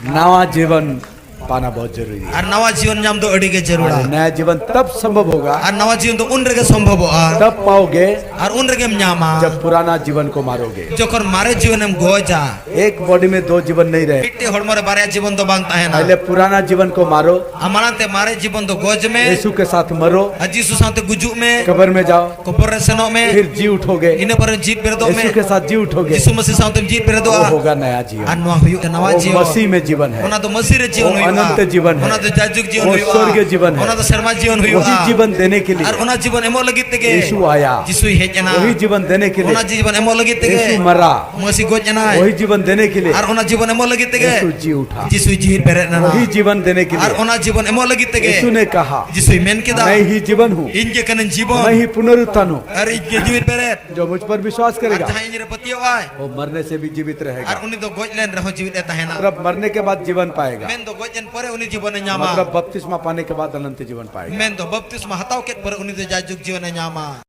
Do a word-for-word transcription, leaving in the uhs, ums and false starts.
नवा जीवन पाना बहुत जरूरी है। ᱟᱨ ᱱᱟᱣᱟ ᱡᱤᱭᱚᱱ ᱧᱟᱢ ᱫᱚ ᱟᱹᱰᱤ ᱜᱮ ᱡᱟᱹᱨᱩᱲᱟ᱾ और नया जीवन तब संभव होगा, ᱟᱨ ᱱᱟᱣᱟ ᱡᱤᱭᱚᱱ ᱫᱚ ᱩᱱ ᱨᱮᱜᱮ ᱥᱚᱢᱵᱷᱚᱵᱚᱜᱼᱟ, तब पाओगे, ᱟᱨ ᱩᱱ ᱨᱮᱜᱮᱢ ᱧᱟᱢᱟ, जब पुराना जीवन को मारोगे। ᱡᱚᱠᱷᱚᱱ ᱢᱟᱨᱮ ᱡᱤᱭᱚᱱᱮᱢ ᱜᱚᱡᱟ᱾ एक बॉडी में दो जीवन नहीं रहे। ᱢᱤᱫᱴᱮᱡ ᱦᱚᱲᱢᱚ ᱨᱮ ᱵᱟᱨᱭᱟ ᱡᱤᱵᱚᱱ ᱫᱚ ᱵᱟᱝ ᱛᱟᱦᱮᱱᱟ᱾ पहले पुराना जीवन को मारो, ᱟᱨ ᱢᱟᱲᱟᱝ ᱛᱮ ᱢᱟᱨᱮ ᱡᱤᱵᱚᱱ ᱫᱚ ᱜᱚᱡ ᱢᱮ, यीशु के साथ मरो, ᱟᱨ ᱡᱤᱥᱩ ᱥᱟᱶᱛᱮ ᱜᱩᱡᱩᱜ ᱢᱮ, कब्र में जाओ, ᱠᱚᱵᱚᱨ ᱨᱮ ᱥᱮᱱᱚᱜ ᱢᱮ, फिर जी उठोगे, ᱤᱱᱟᱹ ᱯᱚᱨᱮ ᱡᱤᱣᱤᱫ ᱵᱮᱨᱮᱫᱚᱜ ᱢᱮ, यीशु के साथ जी उठोगे, ᱡᱤᱥᱩ ᱢᱟᱹᱥᱤ ᱥᱟᱶᱛᱮᱢ ᱡᱤᱣᱤᱫ ᱵᱮᱨᱮᱫᱚᱜᱼᱟ, वो होगा नया जीवन। ᱟᱨ ᱱᱚᱣᱟ ᱦᱩᱭᱩᱜ ᱱᱟᱣᱟ वो ᱡᱤᱭᱚᱱ। मसीह में जीवन है। ᱚᱱᱟ ᱫᱚ ᱢᱟᱹᱥᱤ ᱨᱮ ᱡᱤᱭᱚᱱ वो ᱦᱩᱭᱩᱜᱼᱟ। ᱚᱱᱚᱱᱛ ᱡᱤᱵᱚᱱ ᱦᱮ᱾ ᱚᱱᱟ ᱫᱚ ᱡᱟᱭᱡᱩᱜᱽ ᱡᱤᱭᱚᱱ ᱵᱚᱦᱩ ᱦᱩᱭᱩᱜᱼᱟ। ᱥᱚᱨᱜᱤᱭᱚ ᱡᱤᱵᱚᱱ ᱦᱮ᱾ ᱚᱱᱟ ᱫᱚ ᱥᱮᱨᱢᱟ ᱡᱤᱭᱚᱱ ᱦᱩᱭᱩᱜᱼᱟ। ᱵᱚᱦᱩ ᱡᱤᱵᱚᱱ ᱫᱮᱱᱮ ᱠᱮ ᱞᱤᱭᱮ ᱟᱨ ᱚᱱᱟ ᱡᱤᱵᱚᱱ ᱮᱢᱚᱜ ᱞᱟᱹᱜᱤᱫ ᱛᱮᱜᱮ ᱭᱤᱥᱩ ᱟᱭᱟ᱾ ᱡᱤᱥᱩᱭ ᱦᱮᱡ ᱮᱱᱟ। ᱵᱚᱦᱩ ᱡᱤᱵᱚᱱ ᱫᱮᱱᱮ ᱠᱮ ᱞᱤᱭᱮ ᱚᱱᱟ ᱡᱤᱵᱚᱱ ᱮᱢᱚᱜ ᱞᱟᱹᱜᱤᱫ ᱛᱮᱜᱮ ᱭᱤᱥᱩ ᱢᱟᱨᱟ᱾ ᱢᱟᱹᱥᱤ ᱜᱚᱡ ᱮᱱᱟᱭ। ᱵᱚᱦᱩ ᱡᱤᱵᱚᱱ ᱫᱮᱱᱮ ᱠᱮ ᱞᱤᱭᱮ ᱟᱨ ᱚᱱᱟ ᱡᱤᱵᱚᱱ ᱮᱢᱚᱜ ᱞᱟᱹᱜᱤᱫ ᱛᱮᱜᱮ ᱭᱤᱥᱩ ᱡᱤ ᱩᱴᱷᱟ᱾ ᱡᱤᱥᱩᱭ ᱡᱤᱣᱤᱫ ᱵᱮᱨᱮᱫ ᱮᱱᱟ। ᱵᱚᱦᱩ ᱡᱤᱵᱚᱱ ᱫᱮᱱᱮ ᱠᱮ ᱞᱤᱭᱮ ᱟᱨ ᱚᱱᱟ ᱡᱤᱵᱚᱱ ᱮᱢᱚᱜ ᱞᱟᱹᱜᱤᱫ ᱛᱮᱜᱮ ᱭᱤᱥᱩ ᱱᱮ ᱠᱟᱦᱟ, ᱡᱤᱥᱩᱭ ᱢᱮᱱ ᱠᱮᱫᱟ, मैं ही जीवन हूँ। ᱤᱧ ᱜᱮ ᱠᱟᱹᱱᱟᱹᱧ ᱡᱤᱵᱚᱱ। मैं ही पुनरुत्थान हूँ। ᱟᱨ ᱤᱧ ᱜᱮ ᱡᱤᱣᱤᱫ ᱵᱮᱨᱮᱫ। जो मुझ पर विश्वास ᱟᱨ ᱠᱟᱨᱮᱜᱟ, ᱡᱟᱦᱟᱸᱭ ᱤᱧ ᱨᱮ ᱯᱟᱹᱛᱭᱟᱹᱣ ᱟᱭ, ᱵᱚᱦᱩ ᱢᱟᱨᱱᱮ ᱥᱮ ᱵᱷᱤ ᱡᱤᱵᱤᱛ ᱨᱮᱦᱮᱜᱟ। ᱟᱨ ᱩᱱᱤ ᱫᱚ ᱜᱚᱡ ᱞᱮᱱ ᱨᱮᱦᱚᱸ ᱡᱤᱣᱤᱫ ᱮ ᱛᱟᱦᱮᱱᱟ। ᱢᱚᱛᱞᱚᱵ ᱢᱟᱨᱱᱮ ᱠᱮ ᱵᱟᱫ ᱡᱤᱵᱚᱱ ᱯᱟᱭᱮᱜᱟ। ᱢᱮᱱ ᱫᱚ ᱜᱚᱡ ᱮᱱ ᱯᱚᱨᱮ ᱩᱱᱤ ᱡᱤᱵᱚᱱ ᱮ ᱧᱟᱢᱟ। ᱢᱚᱛᱞᱚᱵ ᱵᱟᱯᱛᱤᱥᱢᱟ ᱯᱟᱱᱮ ᱠᱮ ᱵᱟᱫ ᱚᱱᱚᱱᱛ ᱡᱤᱵᱚᱱ ᱯᱟᱭᱮᱜᱟ। ᱢᱮᱱ ᱫᱚ ᱵᱟᱯᱛᱤᱥᱢᱟ ᱦᱟᱛᱟᱣ ᱠᱮᱫ ᱯᱚᱨᱮ ᱩᱱᱤ ᱫᱚ ᱡᱟᱭᱡᱩᱜᱽ ᱡᱤᱭᱚᱱ ᱮ ᱧᱟᱢᱟ।